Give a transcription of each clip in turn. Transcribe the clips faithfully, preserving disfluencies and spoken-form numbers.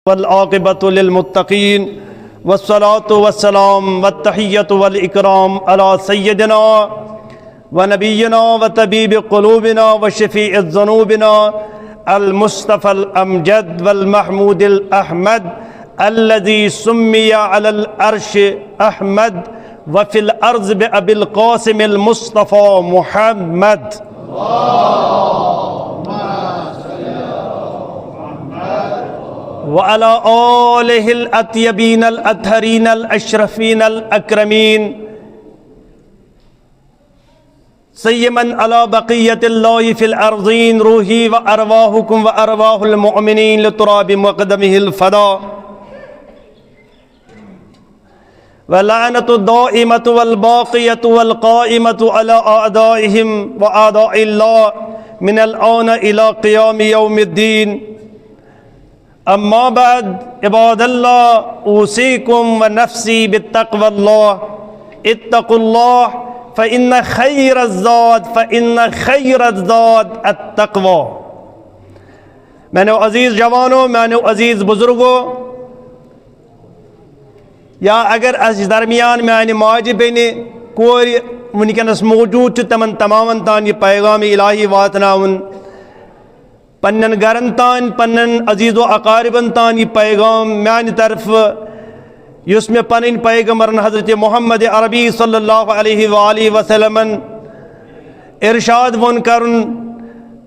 والعاقبة للمتقين، والصلاة والسلام والتحية والإكرام على سيدنا ونبينا وطبيب قلوبنا وشفيع ذنوبنا المصطفى الأمجد والمحمود الأحمد الذي سمي على العرش أحمد وفي الأرض بأبي القاسم المصطفى محمد وعلى آله الأطيبين الأطهرين الأشرفين الأكرمين، سيما على بقية الله في الأرضين، روحي وأرواحكم وأرواح المؤمنين لتراب مقدمه الفدا. واللعنة الدائمة والباقية والقائمة على أعدائهم وأعداء الله من الآن إلى قيام يوم الدين. أما بعد، عباد الله، أوصيكم ونفسي بتقوى الله. اتقوا الله، فإن خير الزاد، فإن خير الزاد التقوى. میانیو عزیز جوانو، میانیو عزیز بزرگو، یا اگر اسہِ درمیان میانہِ ماجہِ بیٚنہِ کورِ وٕنکیٚنس موجود چھِ، تِمن تمامن تام یہِ پیغام الہی واتناوُن، پننٮ۪ن گرن تام، پننٮ۪ن عزیز و اقاربن تام یہِ پیغام میانہِ طرفہٕ، یُس مےٚ پنٕنۍ پیغمبرن حضرت محمد عربی صلی اللہ علیہ وآلہ وسلمن ارشاد ووٚن کرُن۔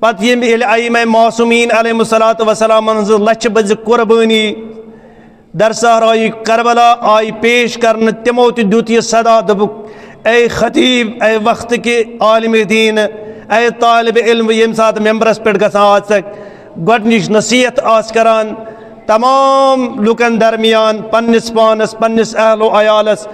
پتہٕ ییٚمہِ ییٚلہِ ائمہ معصومین علیہم الصلوۃ والسلامن ہٕنٛز لچھِ بٔزِ قربٲنی در صحرای کربلا آیہِ پیش کرنہٕ، تِمو تہِ دیُت یہِ صدا، دوٚپُکھ، اے خطیب، اے وقت کہِ عالم دین، اے طالب علم، ییٚمہِ ساتہٕ ممبرس پٮ۪ٹھ گژھان آسکھ، گۄڈٕنِچ نصیحت آس کران، تمام لُکن درمیان، پننِس پانس، پننِس اہل و عیالس،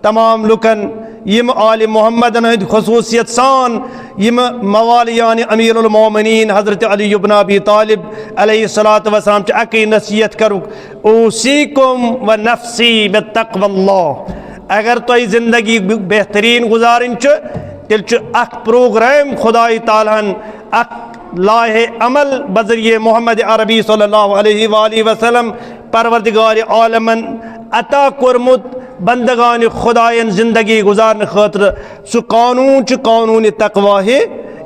تمام لُکن، یِم آلِ محمدن ہٕنٛدۍ خصوٗصیت سان، یِم موالیان امیر المومنین حضرت علی ابن ابی طالب علیہ الصلوۃ والسلام چھِ، اَکٕے نصیحت کَرُکھ، اوصیکم و نفسی بتقوی اللہ۔ اگر تۄہہِ زندگی بہتریٖن گُزارٕنۍ چھِ، تیٚلہِ چھُ اکھ پروگرام خدای تعالیٰ ہن، اکھ لائحہ عمل بذریعہ محمد عربی صلی اللہ علیہ وآلہ وسلم پروردگار عالمن عطا کوٚرمُت بندگان خدایَن زندگی گُزارنہٕ خٲطرٕ۔ سُہ قانوٗن چھُ قانوٗنِ تقویٰ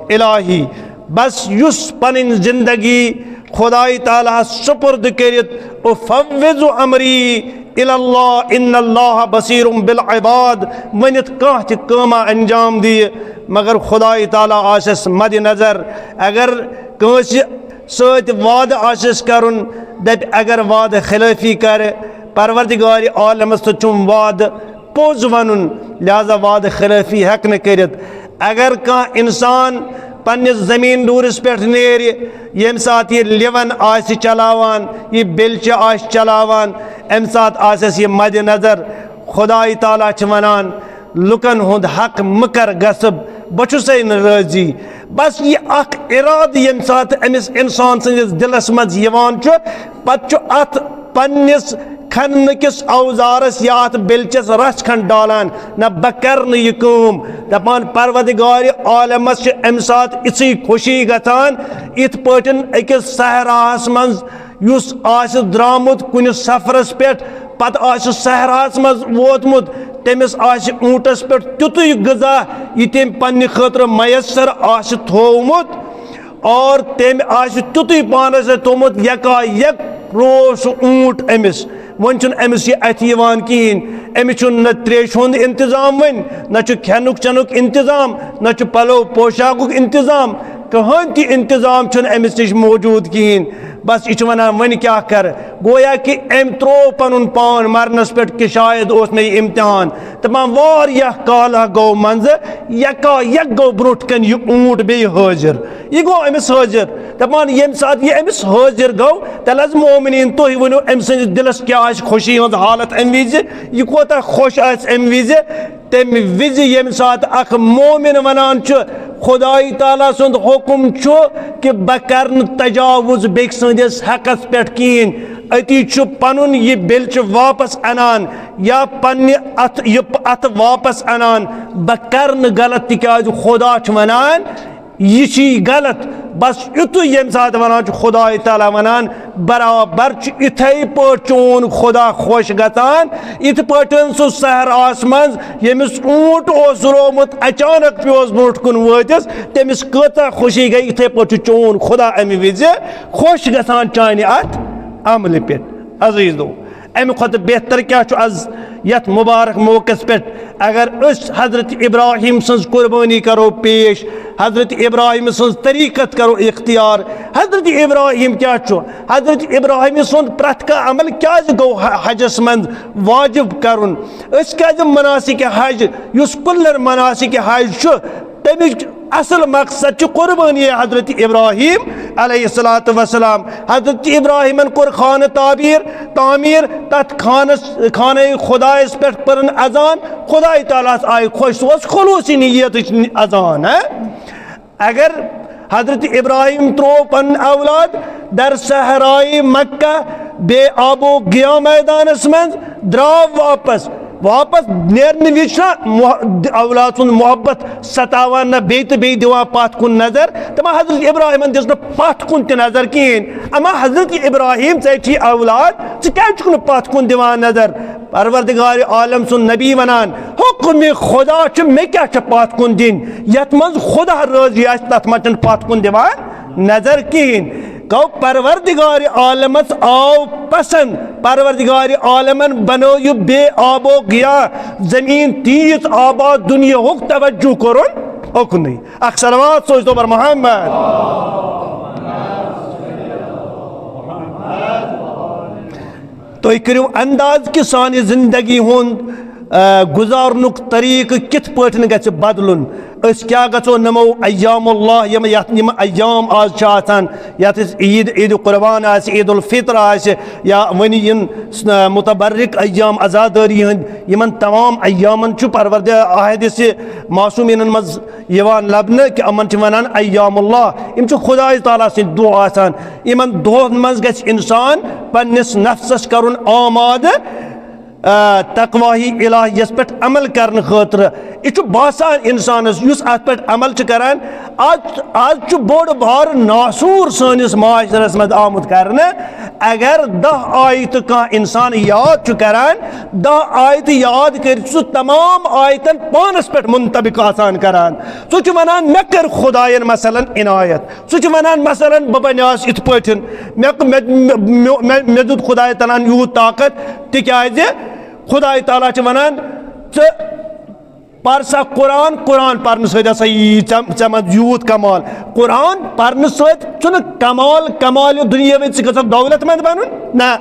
الہی۔ بس یُس پنٕنۍ زندگی خدای تعالیٰ ہس سپرد کٔرِتھ، افوض امری الی اللہ ان اللہ بصیر بالعباد ؤنِتھ کانٛہہ تہِ کٲمہ انجام دِیہِ، مگر خدای تعالیٰ آسٮ۪س مد نظر۔ اگر کٲنٛسہِ سۭتۍ وعدٕ آسٮ۪س کرُن، دپہِ اگر وعدٕ خلٲفی کرِ، پروردگار عالمس سۭتۍ چھُم وعدٕ پوٚز ونُن، لہذا وعدٕ خلٲفی ہیٚکہِ نہٕ کٔرِتھ۔ اگر کانٛہہ انسان پننِس زمین ڈورِس پٮ۪ٹھ نیرِ، ییٚمہِ ساتہٕ یہِ لیون آسہِ چلاوان، یہِ بیلچہِ آسہِ چلاوان، امہِ ساتہٕ آسٮ۪س یہِ مد نظر۔ خدای تعالیٰ چھِ ونان، لُکن ہُنٛد حق مہٕ کر غصب، بہٕ چھُسے نہٕ رٲضی۔ بس یہِ اکھ ارادٕ ییٚمہِ ساتہٕ أمِس انسان سٕنٛدِس دِلس منٛز یِوان چھُ، پتہٕ چھُ اتھ پننِس کھننہٕ کِس اوزارس یا اتھ بیلچس رژھ کھنڈ ڈالان، نہ بہٕ کرٕ نہٕ یہِ کٲم۔ دپان پروردگار عالمس چھِ امہِ ساتہٕ اِژھٕے خوشی گژھان، یِتھ پٲٹھۍ أکِس صحراہس منٛز یُس آسہِ درٛامُت کُنہِ سفرس پٮ۪ٹھ، پتہٕ آسہِ صحراہس منٛز ووتمُت، تٔمِس آسہِ اوٗنٹس پٮ۪ٹھ تیُتُے غذا، یہِ تٔمۍ پننہِ خٲطرٕ میسر آسہِ تھوومُت، اور تٔمۍ آسہِ تیُتُے پانس سۭتۍ تھوومُت، یکا یک روو سُہ اوٗنٹ أمِس۔ وۄنۍ چھُنہٕ أمِس یہِ اَتھِ یِوان کِہیٖنۍ۔ أمِس چھُنہٕ نہ تریشہِ ہُنٛد انتظام وۄنۍ، نہ چھُ کھٮ۪نُک چٮ۪نُک انتظام، نہ چھُ پلو پوشاکُک انتظام، کٕہٕنۍ تہِ انتظام چھُنہٕ أمِس نِش موجود کِہیٖنۍ۔ بس یہِ چھُ ونان، وۄنۍ کیٛاہ کرٕ؟ گویا کہِ أمۍ ترٛوو پنُن پان مرنس پٮ۪ٹھ کہِ شاید اوس مےٚ یہِ امتحان۔ دپان واریاہ کالہ گوٚو منٛزٕ، یکا یک گوٚو برونٛٹھ کنہِ یہِ اوٗنٹ بیٚیہِ حٲضِر۔ یہِ گوٚو أمِس حٲضِر۔ دپان ییٚمہِ ساتہٕ یہِ أمِس حٲضِر گوٚو، تیٚلہِ حظ مومنیٖن، تُہۍ ؤنِو أمۍ سٕنٛدِس دِلس کیٛاہ آسہِ خوشی ہٕنٛز حالت امہِ وِزِ، یہِ کوتاہ خۄش آسہِ امہِ وِزِ۔ تمہِ وِزِ ییٚمہِ ساتہٕ اکھ مومن ونان چھُ، خدای تعالیٰ سُنٛد حُکُم چھُ کہِ بہٕ کرٕ نہٕ تجاوز بیٚکہِ سٕنٛدِس حقس پٮ۪ٹھ کِہیٖنۍ، أتی چھُ پنُن یہِ بیلچہِ واپس انان یا پننہِ اتھ، یہِ اتھٕ واپس انان، بہٕ کرٕ نہٕ غلط، تِکیازِ خدا چھُ ونان، یہِ چھُے غلط، بس یُتُے ییٚمہِ ساتہٕ ونان چھُ خداے تعالیٰ ونان، برابر چھُ یِتھے پٲٹھۍ چون خدا خۄش گژھان، یِتھ پٲٹھۍ سُہ صحراہس منٛز ییٚمِس اوٗنٹ اوس رومُت، اچانک پیوس برونٛٹھ کُن وٲتِس، تٔمِس کۭژاہ خوشی گٔے، یِتھے پٲٹھۍ چھُ چون خدا امہِ وِزِ خۄش گژھان چانہِ اتھ عملہِ پٮ۪ٹھ۔ عزیز دوست، امہِ کھۄتہٕ بہتر کیٛاہ چھُ از یتھ مبارک موقعس پٮ۪ٹھ، اگر أسۍ حضرت ابراہیم سٕنٛز قربٲنی کرو پیش، حضرت ابراہیم سٕنٛز طریقت کرو اختیار؟ حضرت ابراہیم کیٛاہ چھُ؟ حضرت ابراہیم سُنٛد پرٛٮ۪تھ کانٛہہ عمل کیٛازِ گوٚو ح-، حجس منٛز واجب کرُن؟ أسۍ کیٛازِ مناسک حج، یُس کُلٮ۪ن مناسک حج چھُ، تَمِچ اصل مقصد چھُ قربٲنی حضرت ابراہیم علیہ الصلوۃ والسلام۔ حضرت ابراہیمن کوٚر خانہ تعبیر، تعمیر، تتھ خانس، خانہ خدایس پٮ۪ٹھ پٔرن اذان، خداے تعالیٰ ہس آیہِ خۄش، سُہ اوس خلوصی نیتٕچ اذان۔ ہاں، اگر حضرت ابراہیم ترٛوو پنُن اولاد در صحرائے مکہ، بے آب و گیا میدانس منٛز، درٛاو واپس، واپس نیرنہٕ وِزِ چھُنہ مح-، اولاد سُنٛد محبت ستاوان نہ بیٚیہِ تہٕ بیٚیہِ دِوان پتھ کُن نظر۔ تہٕ ما حضرت ابراہیمن دِژ نہٕ پتھ کُن تہِ نظر کِہیٖنۍ۔ اما حضرت ابراہیم، ژےٚ چھُے اولاد، ژٕ کیٛازِ چھُکھ نہٕ پتھ کُن دِوان نظر؟ پروردگار عالم سُنٛد نبی ونان، حکم خدا چھُ، مےٚ کیٛاہ چھُ پتھ کُن دِنۍ؟ یتھ منٛز خدا رٲضی آسہِ، تتھ منٛز چھُنہٕ پتھ کُن دِوان نظر کِہیٖنۍ۔ گوٚو پروردگار عالمس آو پسند، پروردگار عالمن بنٲو یہِ بے آب و گیا زمین تیٖژ آباد، دُنیاہُک توجہ کوٚرُن اُکنُے۔ اکھ صلوات سوزتو بر محمد۔ تُہۍ کٔرِو انداز کہِ سانہِ زندگی ہُنٛد، آ، گُزارنُک طریٖقہٕ کِتھ پٲٹھۍ گژھِ بدلُن۔ أسۍ کیٛاہ گژھو نِمو ایام اللہ، یِم یتھ، یِم ایام آز چھِ آسان، یتھ أسۍ عید، عید قربان آسہِ، عید الفطر آسہِ، یا وۄنۍ یِم، آ، متبرک ایام عزادٲری ہٕنٛدۍ، یِمن تمام ایامن چھُ پروردِ-، عہدِ سے معصومینن منٛز یِوان لبنہٕ کہِ یِمن چھِ ونان ایام اللہ۔ یِم چھِ خداے تعالیٰ سٕنٛدۍ دۄہ آسان۔ یِمن دۄہن منٛز گژھِ انسان پننِس نفسس کرُن آمادٕ، آ، تقواہی الہیس پٮ۪ٹھ عمل کرنہٕ خٲطرٕ۔ یہِ چھُ باسان انسانس یُس اتھ پٮ۪ٹھ عمل چھُ کران، آز، آز چھُ بوٚڑ بارٕ ناسوٗر سٲنِس معاشرس منٛز آمُت کرنہٕ۔ اگر دَہ آیتہٕ کانٛہہ انسان یاد چھُ کران، دَہ آیتہٕ یاد کٔرِتھ چھُ سُہ تمام آیتن پانس پٮ۪ٹھ منطبق آسان کران۔ سُہ چھُ ونان، مےٚ کٔر خداین مثلاً عنایت۔ سُہ چھُ ونان، مثلاً، بہٕ بنیوس یِتھ پٲٹھۍ، مےٚ، مےٚ، مےٚ، مےٚ، مےٚ دیُت خداے تعالیٰ ہن یوٗت طاقت، تِکیازِ خداے تعالیٰ چھُ ونان، ژٕ پر سا قرآن، قرآن پرنہٕ سۭتۍ ہسا یی ژےٚ، ژےٚ منٛز یوٗت کمال۔ قرآن پرنہٕ سۭتۍ چھُنہٕ کمال، کمال یہِ دُنیاوی ژٕ گژھکھ دولت مند بنُن، نہ،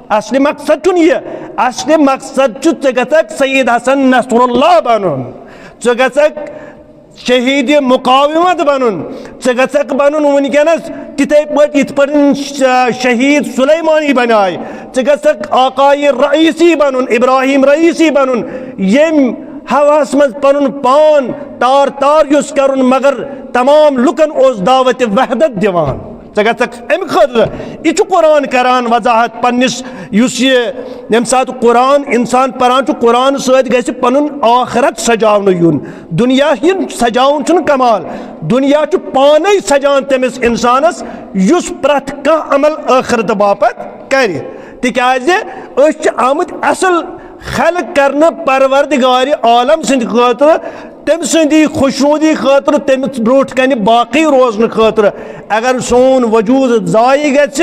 اصلی مقصد چھُنہٕ یہِ۔ اصلی مقصد چھُ ژٕ گژھکھ سید حسن نصر اللہ بنُن، ژٕ گژھکھ شہیٖد مقاومت بنُن۔ ژٕ گژھکھ بنُن وٕنکیٚنس تِتھے پٲٹھۍ یِتھ پٲٹھۍ ش-، شہیٖد سلیمانی بنیاے۔ ژٕ گژھکھ آقای رئیسی بنُن، ابراہیم رئیسی بنُن، ییٚمۍ ہوہس منٛز پنُن پان تار تار یُس کرُن، مگر تمام لُکن اوس دعوت وحدت دِوان۔ ژٕ گژھکھ امہِ خٲطرٕ، یہِ چھُ قرآن کران وضاحت پننِس، یُس یہِ ییٚمہِ ساتہٕ قرآن انسان پران چھُ، قرآن سۭتۍ گژھِ پنُن آخرت سجاونہٕ یُن۔ دُنیا یِن سجاوُن چھُنہٕ کمال، دُنیا چھُ پانے سجان تٔمِس انسانس یُس پرٛٮ۪تھ کانٛہہ عمل ٲخرت باپتھ کرِ، تِکیازِ أسۍ چھِ آمٕتۍ اصل خلق کرنہٕ پروردگار عالم سٕنٛدِ خٲطرٕ، تٔمۍ سٕنٛدی خۄشنودی خٲطرٕ، تٔمِس برونٛٹھ کنہِ باقٕے روزنہٕ خٲطرٕ۔ اگر سون وجود ضایع گژھِ،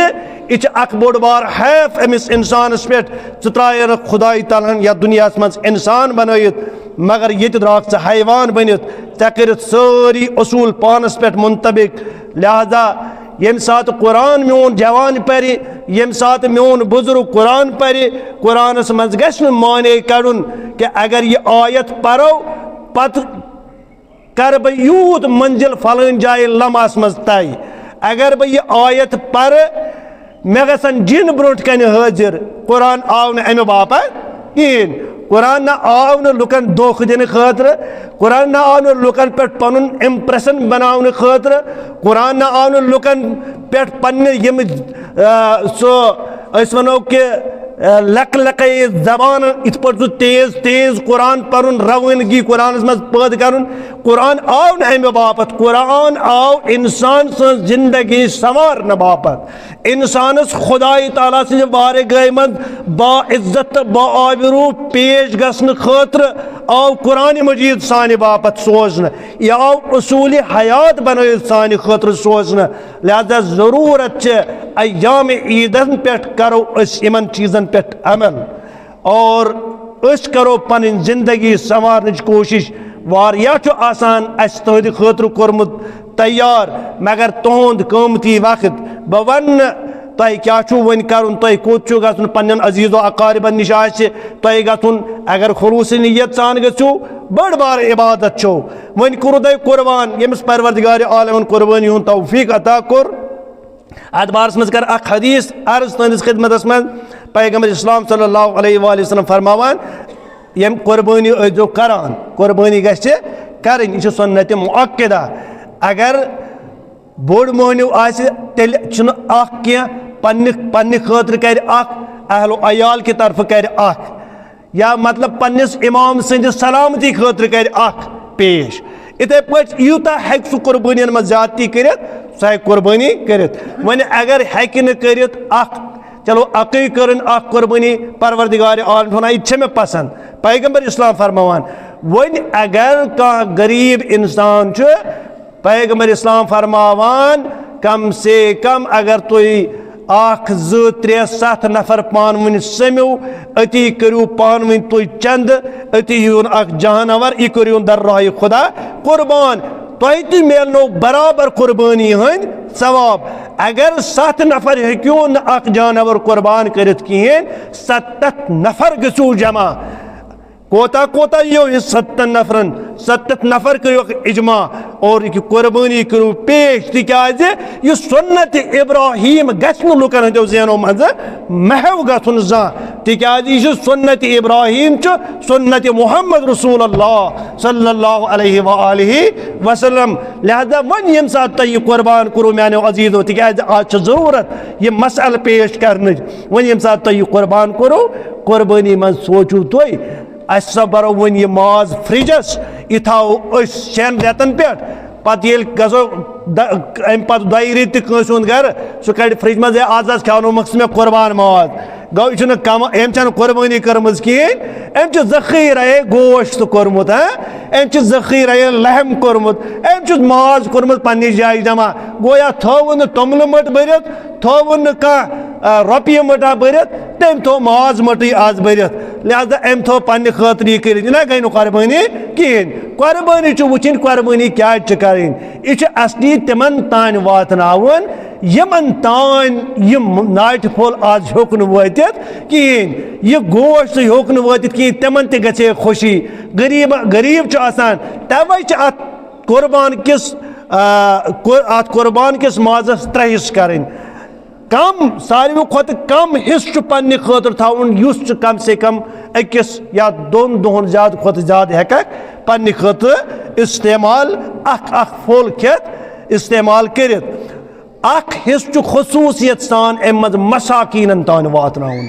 یہِ چھُ اکھ بوٚڑ بار حیف أمِس انسانس پٮ۪ٹھ۔ ژٕ ترٛایہِ نہٕ خداے تعالیٰ ہن یتھ دُنیاہس منٛز انسان بنٲیِتھ، مگر ییٚتہِ درٛاکھ ژٕ حیوان بٔنِتھ۔ ژےٚ کٔرِتھ سٲری اصوٗل پانس پٮ۪ٹھ منطبق۔ لہذا ییٚمہِ ساتہٕ قرآن میون جوان پرِ، ییٚمہِ ساتہٕ میون بزرگ قرآن پرِ، قرآنس منٛز گژھِ نہٕ معنی کڑُن کہِ اگر یہِ آیت پرو، پتہٕ کرٕ بہٕ یوٗت منزل فلٲنۍ جایہِ لمحس منٛز طے۔ اگر بہٕ یہِ آیت پرٕ، مےٚ گژھن جِن برونٛٹھ کنہِ حٲضِر۔ قرآن آو نہٕ امہِ باپتھ کِہیٖنۍ۔ قرآن نہ آو نہٕ لُکن دھوکہٕ دِنہٕ خٲطرٕ۔ قرآن نہ آو نہٕ لُکن پٮ۪ٹھ پنُن impression بناونہٕ خٲطرٕ۔ قرآن نہ آو نہٕ لُکن پٮ۪ٹھ پننہِ یِم، آ، سُہ أسۍ ونو کہِ لکہٕ لکہٕ زبان، یِتھ پٲٹھۍ سُہ تیز تیز قرآن پرُن، روٲنگی قرآنس منٛز پٲدٕ کرُن۔ قرآن آو نہٕ امہِ باپتھ، قرآن آو انسان سٕنٛز زندگی سنوارنہٕ باپتھ، انسانس خدای تعالیٰ سٕنٛزِ بارگاہہِ منٛز با عزت تہٕ با آبرو پیش گژھنہٕ خٲطرٕ آو قرآن مجید سانہِ باپتھ سوزنہٕ، یہِ آو اصوٗلِ حیات بنٲوِتھ سانہِ خٲطرٕ سوزنہٕ۔ لہذا ضروٗرت چھِ ایام عیدن پٮ۪ٹھ کرو أسۍ یِمن چیٖزن پٮ۪ٹھ عمل، اور أسۍ کرو پنٕنۍ زندگی سنوارنٕچ کوٗشش۔ واریاہ چھُ آسان اَسہِ تُہنٛدِ خٲطرٕ کوٚرمُت تیار، مگر تُہُنٛد قۭمتی وقت، بہٕ وَنہٕ نہٕ تۄہہِ کیٛاہ چھُو وۄنۍ کرُن، تۄہہِ کوٚت چھُو گژھُن، پننٮ۪ن عزیز و اقاربن نِش آسہِ تۄہہِ گژھُن۔ اگر خلوص نیت سان گٔژھِو، بٔڑ بار عبادت چھو۔ وۄنۍ کوٚرُو تۄہہِ قربان، ییٚمِس پروردگار عالمن قربٲنی ہُنٛد توفیق عطا کوٚر۔ اتھ بارس منٛز کر اکھ حدیث عرض تُہنٛدِس خدمتس منٛز۔ پیغمبر اسلام صلی اللہ علیہ وآلہ وسلم فرماوان، یِم قربٲنی ٲسۍزیو کران، قربٲنی گژھِ کرٕنۍ، یہِ چھِ سنت مؤکدہ۔ اگر بوٚڑ مٔہنیو آسہِ، تیٚلہِ چھُنہٕ اکھ کینٛہہ، پننہِ، پننہِ خٲطرٕ کرِ اکھ، اہل و عیال کہِ طرفہٕ کرِ اکھ، یا مطلب پننِس امام سٕنٛدِ سلامتی خٲطرٕ کرِ اکھ پیش۔ یِتھے پٲٹھۍ یوٗتاہ ہیٚکہِ سُہ قربٲنین منٛز زیادتی کٔرِتھ، سُہ ہیٚکہِ قربٲنی کٔرِتھ۔ وۄنۍ اگر ہیٚکہِ نہٕ کٔرِتھ اکھ، چلو اکٕے کٔرٕن اکھ قربٲنی، پروردگار عالم چھُ ونان، یہِ تہِ چھےٚ مےٚ پسند۔ پیغمبر اسلام فرماوان، وۄنۍ اگر کانٛہہ غریب انسان چھُ، پیغمبر اسلام فرماوان، کم سے کم اگر تُہۍ اکھ، زٕ، ترٛےٚ، ستھ نفر پانہٕ ؤنۍ سٔمِو، أتی کٔرِو پانہٕ ؤنۍ تُہۍ چندٕ، أتی ہیٚیِو اکھ جانور، یہِ کٔرِو در راہِ خدا قربان، تۄہہِ تہِ میلنو برابر قربٲنی ہٕنٛدۍ ثواب۔ اگر ستھ نفر ہیٚکِو نہٕ اکھ جانور قربان کٔرِتھ کِہیٖنۍ، ستتھ نفر گٔژھِو جمع۔ کوتاہ کوتاہ یِیو یہِ ستتن نفرن؟ ستتھ نفر کٔرِو اجماع اور یہِ قربٲنی کٔرِو پیش، تِکیازِ یہِ سنت ابراہیم گژھِ نہٕ لُکن ہٕنٛدیو ذہنو منٛزٕ محو گژھُن زانٛہہ، تِکیازِ یہِ چھُ سنت ابراہیم، چھُ سنت محمد رسول اللہ صلی اللہ علیہ وآلہ وسلم۔ لہذا وۄنۍ ییٚمہِ ساتہٕ تۄہہِ یہِ قربان کوٚرُو میانیو عزیزو، تِکیازِ آز چھِ ضروٗرت یہِ مسئلہٕ پیش کرنٕچ، وۄنۍ ییٚمہِ ساتہٕ تۄہہِ یہِ قربان کوٚرُو، قربٲنی منٛز سوٗنٛچِو تُہۍ، اَسہِ سا بَرو وۄنۍ یہِ ماز فرجَس، یہِ تھاوو أسۍ شٮ۪ن رٮ۪تَن پٮ۪ٹھ۔ پَتہٕ ییٚلہِ گژھو دَ-، اَمہِ پَتہٕ دۄیہِ رٮ۪تۍ تہِ کٲنٛسہِ ہُنٛد گَرٕ، سُہ کَڑِ فرج منٛز، "ہے، آز حظ کھیٛاونومَکھ ژٕ مےٚ قۄربان ماز۔" گوٚو، یہِ چھُنہٕ کَم، أمۍ چھَنہٕ قۄربٲنی کٔرمٕژ کِہیٖنۍ، أمۍ چھُ ذخیٖرَے گوشت کوٚرمُت، ہاں؟ أمۍ چھُ ذخیٖرَے لحم کوٚرمُت، أمۍ چھُ ماز کوٚرمُت پنٛنِس جایہِ جمع۔ گویا تھٲوٕن نہٕ توٚملہٕ مٔٹ بٔرِتھ، تھووُن نہٕ کانٛہہ، آ، رۄپیہِ مٔٹا بٔرِتھ، تٔمۍ تھوو ماز مٔٹٕے آز بٔرِتھ۔ لہذا أمۍ تھوو پننہِ خٲطرٕ یہِ کٔرِتھ، یہِ نہ گٔے نہٕ قۄربٲنی کِہیٖنۍ۔ قۄربٲنی چھُ وٕچھِنۍ، قۄربٲنی کیٛازِ چھِ کَرٕنۍ۔ یہِ چھُ اصلی تِمن تانۍ واتناوُن، یِمن تانۍ یہِ ناٹہِ پھوٚل آز ہیوٚک نہٕ وٲتِتھ کِہیٖنۍ، یہِ گوش تہِ ہیوٚک نہٕ وٲتِتھ کِہیٖنۍ، تِمن تہِ گژھِ ہے خوشی۔ غریٖب، غریٖب چھُ آسان، توے چھِ اتھ قربان کِس، آ، قر-، اتھ قربان کِس مازس ترٛےٚ حصہٕ کرٕنۍ۔ کم، ساروی کھۄتہٕ کم حصہٕ چھُ پننہِ خٲطرٕ تھاوُن، یُس ژٕ کم سے کم أکِس یا دۄن دۄہن زیادٕ کھۄتہٕ زیادٕ ہیٚککھ پننہِ خٲطرٕ استعمال، اکھ اکھ پھوٚل کھٮ۪تھ استعمال کٔرِتھ۔ اکھ حصہٕ چھُ خصوٗصیت سان امہِ منٛز مساکیٖنن تام واتناوُن۔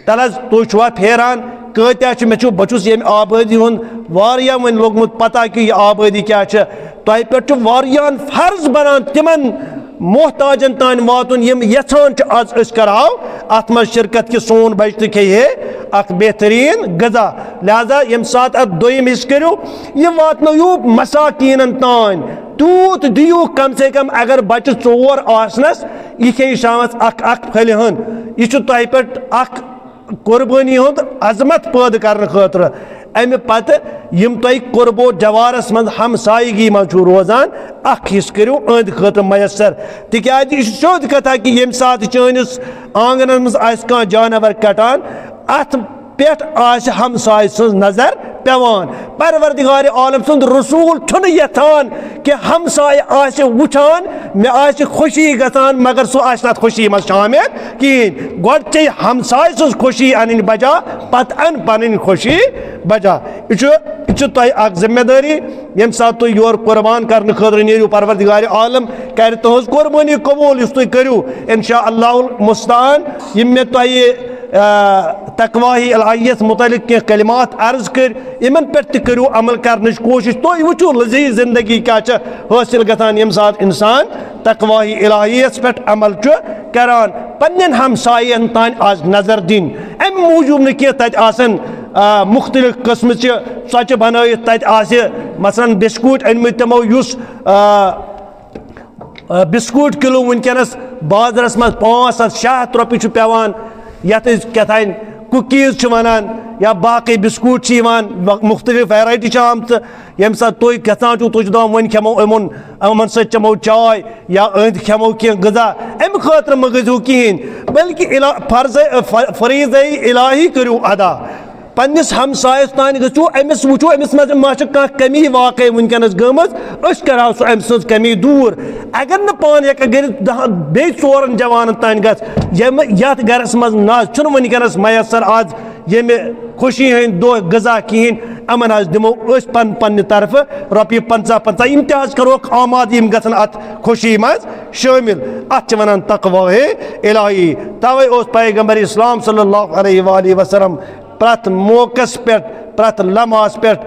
تَلہٕ حظ، تُہۍ چھِوا پھیران؟ کۭتیٛاہ چھِ؟ مےٚ چھُ، بہٕ چھُس ییٚمہِ آبٲدی ہُنٛد واریاہ وۄنۍ لوٚگمُت پتہ کہِ یہِ آبٲدی کیٛاہ چھِ۔ تۄہہِ پٮ۪ٹھ چھُ واریاہَن فرض بنان تِمَن محتاجَن تام واتُن، یِم یَژھان چھِ آز أسۍ کَرہاو اَتھ منٛز شرکت، کہِ سون بَچہٕ تہِ کھیٚیہِ ہے اَکھ بہتریٖن غذا۔ لہذا ییٚمہِ ساتہٕ اَتھ دوٚیِم حصہٕ کٔرِو، یہِ واتنٲیِو مساکیٖنَن تام۔ تیوٗت دِیِو کم سے کم، اگر بَچہٕ ژور آسنَس، یہِ کھیٚیہِ شامَس اَکھ اَکھ پھٔلہِ ہن۔ یہِ چھُ تۄہہِ پٮ۪ٹھ اَکھ قربٲنی ہُنٛد عظمت پٲدٕ کرنہٕ خٲطرٕ۔ اَمہِ پتہٕ یِم تۄہہِ قرب و جوارس منٛز ہمسایگی منٛز چھُو روزان، اکھ حصہٕ کٔرِو أہنٛدِ خٲطرٕ میسر، تِکیازِ یہِ چھُ سیوٚد کتھا کہِ ییٚمہِ ساتہٕ چٲنِس آنگنس منٛز آسہِ کانٛہہ جانور کٹان، اتھ پٮ۪ٹھ آسہِ ہمسایہِ سٕنٛز نظر پٮ۪وان۔ پروردگار عالم سُنٛد رسول چھُنہٕ یژھان کہِ ہمسایہِ آسہِ وٕچھان، مےٚ آسہِ خوشی گژھان، مگر سُہ آسہِ نہٕ اَتھ خوشی منٛز شٲمِل کِہیٖنۍ۔ گۄڈٕ چے ہمسایہِ سٕنٛز خوشی اَنٕنۍ بجا، پتہٕ اَن پنٕنۍ خوشی بجا۔ یہِ چھُ، یہِ چھُ تۄہہِ اکھ ذمہ دٲری۔ ییٚمہِ ساتہٕ تُہۍ یور قربان کرنہٕ خٲطرٕ نیرِو، پروردگار عالم کرِ تُہنٛز قربٲنی قبول، یُس تُہۍ کٔرِو۔ انشاء اللہ المستعان، یِم مےٚ تۄہہِ آ، تقواہی الہیس متعلق کینٛہہ کلمات عرض کٔرۍ، یِمن پٮ۪ٹھ تہِ کٔرِو عمل کرنٕچ کوٗشِش۔ تُہۍ وٕچھِو لذیذ زندگی کیٛاہ چھےٚ حٲصِل گژھان، ییٚمہِ ساتہٕ اِنسان تقواہی الہیس پٮ۪ٹھ عمل چھُ کران۔ پننٮ۪ن ہمساین تام آز نظر دِنۍ، امہِ موٗجوٗب نہٕ کینٛہہ تتہِ آسن، آ، مختلف قٕسمٕچہِ ژۄچہِ بنٲیِتھ، تتہِ آسہِ مثلاً بسکوٗٹ أنمٕتۍ تِمو، یُس، آ، آ، بسکوٗٹ کِلوٗ وٕنکیٚنَس بازرَس منٛز پانٛژھ ہَتھ شےٚ ہَتھ رۄپیہِ چھُ پٮ۪وان، یَتھ أسۍ کیٛاہ تام کوکیٖز چھِ وَنان یا باقٕے بسکوٗٹ چھِ یِوان، مُ-، مُختٔلِف ویرایٹی چھِ آمژٕ۔ ییٚمہِ ساتہٕ تُہۍ گژھان چھُو، تُہۍ چھِو دَپان، "وۄنۍ کھٮ۪مو یِمَن، یِمَن سۭتۍ چٮ۪مو چاے یا أنٛدۍ کھٮ۪مو کینٛہہ غذا"، اَمہِ خٲطرٕ مہٕ گٔژھِو کِہیٖنۍ، بلکہِ اِلا-، فرض، ف-، فریٖضَے الٰہی کٔرِو ادا۔ پننِس ہمسایس تانۍ گٔژھِو، أمِس وٕچھِو، أمِس منٛز ما چھِ کانٛہہ کمی واقعی وٕنکیٚنَس گٔمٕژ، أسۍ کَرہاو سُہ أمۍ سٕنٛز کمی دوٗر۔ اگر نہٕ پانہٕ ہٮ۪کَکھ کٔرِتھ، دَہَن بیٚیہِ ژورَن جوانَن تانۍ گژھ، یِم، یَتھ گَرَس منٛز نہ چھُنہٕ وٕنکیٚنَس میسر آز ییٚمہِ خوشی ہٕنٛدۍ دۄہ غذا کِہیٖنۍ، یِمَن حظ دِمو أسۍ پن-، پننہِ طرفہٕ رۄپیہِ پنٛژاہ پنٛژاہ، یِم تہِ حظ کَروکھ آمادٕ، یِم گژھن اَتھ خوشی منٛز شٲمِل۔ اَتھ چھِ وَنان تقوی الٰہی۔ تَوَے اوس پیغمبر اسلام صلی اللہ علیہ وآلہ وسلم پرٛٮ۪تھ موقعس پٮ۪ٹھ، پرٛٮ۪تھ لمحس پٮ۪ٹھ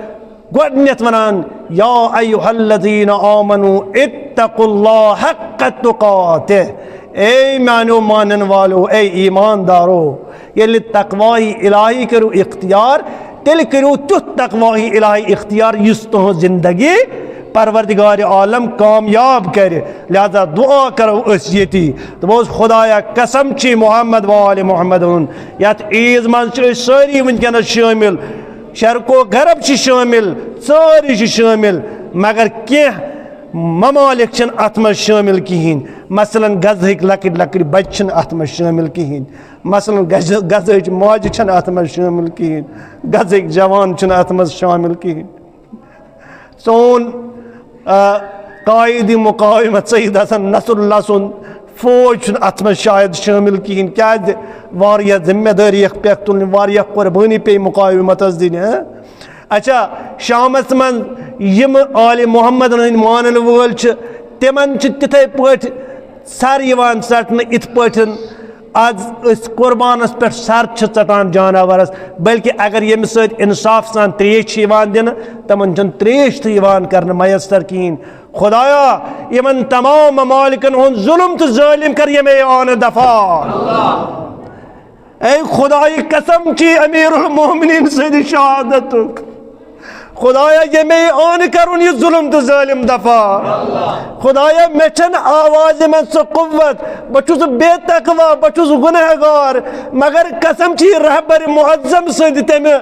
گۄڈٕنٮ۪تھ وَنان، "یا ایھا الذین آمنوا اتقوا اللہ حق تقاتہ"، اے میانیو مانن والو، اے ایماندارو، ییٚلہِ تقوی الٰہی کٔرِو اختیار، تیٚلہِ کٔرِو تیُتھ تقوی الٰہی اختیار یُس تُہٕنٛز زندگی پروردگار عالم کامیاب کرِ۔ لہذا دعا کرو أسۍ ییٚتی۔ دوٚپُس، "خدایا، قسم چھی محمد و آل محمد ہُنٛد، یَتھ عیٖد منٛز چھِ أسۍ سٲری وٕنکیٚنَس شٲمِل، شرق و غرب چھِ شٲمِل، سٲری چھِ شٲمِل، مگر کینٛہہ ممالک چھِنہٕ اَتھ منٛز شٲمِل کِہیٖنۍ۔ مثلاً، غزہٕکۍ لۄکٕٹۍ لۄکٕٹۍ بَچہِ چھِنہٕ اَتھ منٛز شٲمِل کِہیٖنۍ۔ مثلاً، غزہ-، غزہٕچ ماجہِ چھَنہٕ اَتھ منٛز شٲمِل کِہیٖنۍ۔ غزہٕکۍ جوان چھِنہٕ اَتھ منٛز شٲمِل کِہیٖنۍ۔" سون، آ، قائد مقاومت سید حسن نصر اللہ سُنٛد فوج چھُنہٕ اَتھ منٛز شاید شٲمِل کِہیٖنۍ، کیٛازِ واریاہ ذمہ دٲری یَکھ پٮ۪ٹھ تُلٕنۍ، واریاہ قۄربٲنی پیٚیہِ مقاومتَس دِنہِ، ہاں؟ اچھا، شامَس منٛز یِم آلِ محمد ہٕنٛدۍ مانَن وٲلۍ چھِ، تِمَن چھِ تِتھَے پٲٹھۍ سَر یِوان ژَٹنہٕ، یِتھ پٲٹھۍ آز أسۍ قربانس پٮ۪ٹھ سر چھِ ژٹان جانورس، بلکہ اگر ییٚمہِ سۭتۍ انصاف سان تریش چھِ یِوان دِنہٕ، تِمن چھُنہٕ تریش تہِ یِوان کرنہٕ میسر کِہیٖنۍ۔ خدایا، یِمن تمام ممالکن ہُنٛد ظلم تہٕ ظٲلم کر ییٚمے آنہٕ دفع۔ اے خدایہِ قسم چھی امیر المومنین سٕنٛدِ شہادتُک۔ خدایا، ییٚمے آنہٕ کرُن یہِ ظلم تہٕ ظٲلم دفع۔ خدایا، مےٚ چھَنہٕ آوازِ منٛز سۄ قوت، بہٕ چھُس بے تقوی، بہٕ چھُس گنہگار، مگر قسم چھی رہبر معظم سٕنٛدِ تَمہِ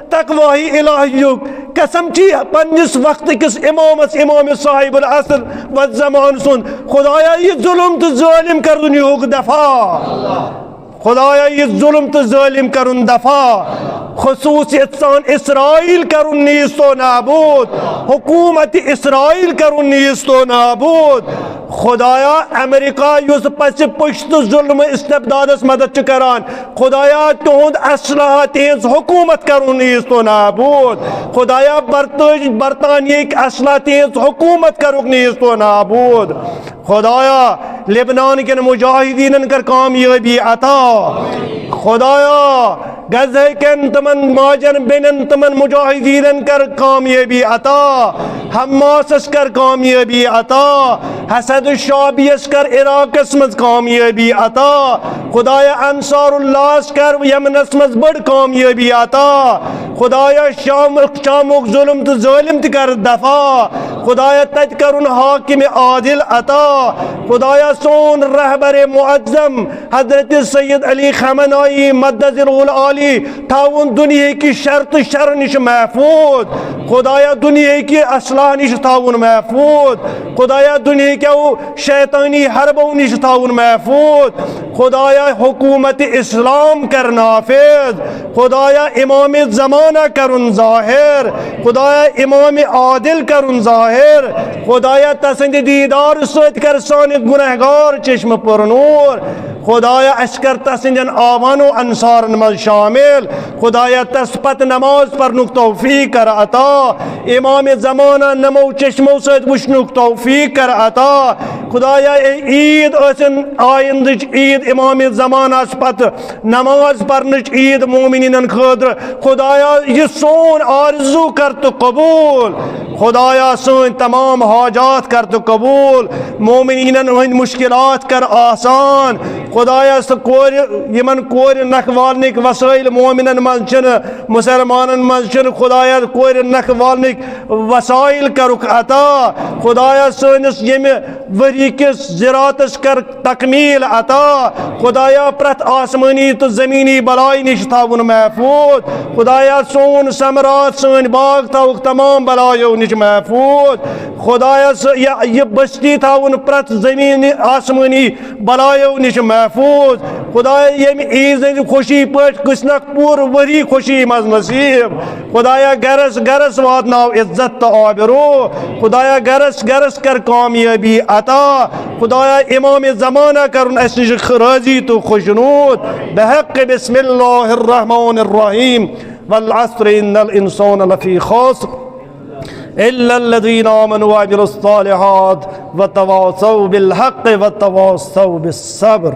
تقواہی الٰہیُک، قسم چھی پننِس وقتہٕ کِس امامس، امام صاحب العصر والزمان سُنٛد۔ خدایا، یہِ ظلم تہٕ ظٲلم کر دُنیاہُک دفع۔ خدایا، یہِ ظلم تہٕ ظٲلم کرُن دفع، خصوصیت سان اسرائیل کرُن نیست و نابود، حکومت اسرائیل کرُن نیست و نابود۔ خدایا، امریکہ یُس پژِ پُشت ظلم استبدادس مدد چھُ کران، خدایا، تِہُنٛد اسلحہ، تِہنٛز حکومت کرُن نیست و نابود۔ خدایا، برطٲج-، برطانیہٕکۍ اسلحہ، تِہنٛز حکومت کرُکھ نیست و نابود۔ خدایا، لبنان کٮ۪ن مجاہدیٖنن کر کامیٲبی عطا۔ خدایا، غزہ کٮ۪ن تِمن ماجن بیٚنٮ۪ن، تِمن مجاہدیٖنن کر کامیٲبی عطا۔ حماسس کر کامیٲبی عطا۔ حسد الشعبیس کر عراقس منٛز کامیٲبی عطا۔ خدایا، انصار اللہس کر یمنس منٛز بٔڑ کامیٲبی عطا۔ خدایا، شام، شامُک ظلم تہٕ ظٲلم تہِ کر دفع۔ خدایا، تتہِ کرُن حاکم عادل عطا۔ خدایا، سون رہبر معظم حضرت سید علی خامنائی مدظلہ العالی تھاوُن دُنیہٕکہِ شر تہٕ شرٕ نِش محفوظ۔ خدایا، دُنیہٕکہِ اسلحہ نِش تھاوُن محفوظ۔ خدایا، دُنیہٕکیو شیطانی حربو نِش تھاوُن محفوظ۔ خدایا، حکومت اسلام کر نافذ۔ خدایا، امام زمانہ کرُن ظاہر۔ خدایا، امام عادل کرُن ظاہر۔ خدایا، تسٕنٛدِ دیٖدار سۭتۍ کر سانہِ گنہگار چشمہٕ پُر نوٗر۔ خدایا، اسہِ کر تسٕنٛدٮ۪ن آوان و انصارن منٛز شامل۔ خدایا، تس پتہٕ نماز پرنُک توفیق کر عطا۔ امام زمانہ نمو چشمو سۭتۍ وٕچھنُک توفیق کر عطا۔ خدایا، اے عیٖد ٲسِن آیندٕچ عیٖد امام زمانس پتہٕ نماز پرنٕچ عید مومنینن خٲطرٕ۔ خدایا، یہِ سون آرزو کر تہٕ قبول۔ خدایا، سٲنۍ تمام حاجات کر تہٕ قبول۔ مومنینن ہٕنٛدۍ مشکلات کر آسان۔ خدایا، سُہ کورِ، یِمن کورِ نکھٕ والنٕکۍ وسٲیِل مومنن منٛز چھِنہٕ، مسلمانن منٛز چھِنہٕ، خدایا، کورِ نکھٕ والنٕکۍ وسائل کرُکھ عطا۔ خدایا، سٲنِس ییٚمہِ ؤری کِس زِراعتس کر تکمیل عطا۔ خدایا، پرٛٮ۪تھ آسمٲنی تہٕ زمینی بلاے نِش تھاوُن محفوظ۔ خدایا، سون ثمرات، سٲنۍ باغ تھاوُکھ تمام بلایو نِش محفوظ۔ خدایا، سُہ، یہِ، یہِ بستی تھاوُن پرٛٮ۪تھ زمینی آسمٲنی بلایو نِش محفوظ۔ خدایا، ییٚمہِ عیٖذ ہٕنٛزِ خوشی پٲٹھۍ گٔژھنکھ پوٗرٕ ؤری خوشی منٛز نصیب۔ خدایا، گرس گرس واتناو عزت تہٕ آبرو۔ خدایا، گرس گرس کر کامیٲبی عطا۔ خدایا، امام زمانہ کرُن اسہِ نِش راضی تہٕ خۄشنود۔ بحق بسم اللہ الرحمن الرحیم۔ والعصر ان الانسان لفی خسر۔ الا الذین آمنوا وعملوا الصالحات وتواصوا بالحق وتواصوا بالصبر۔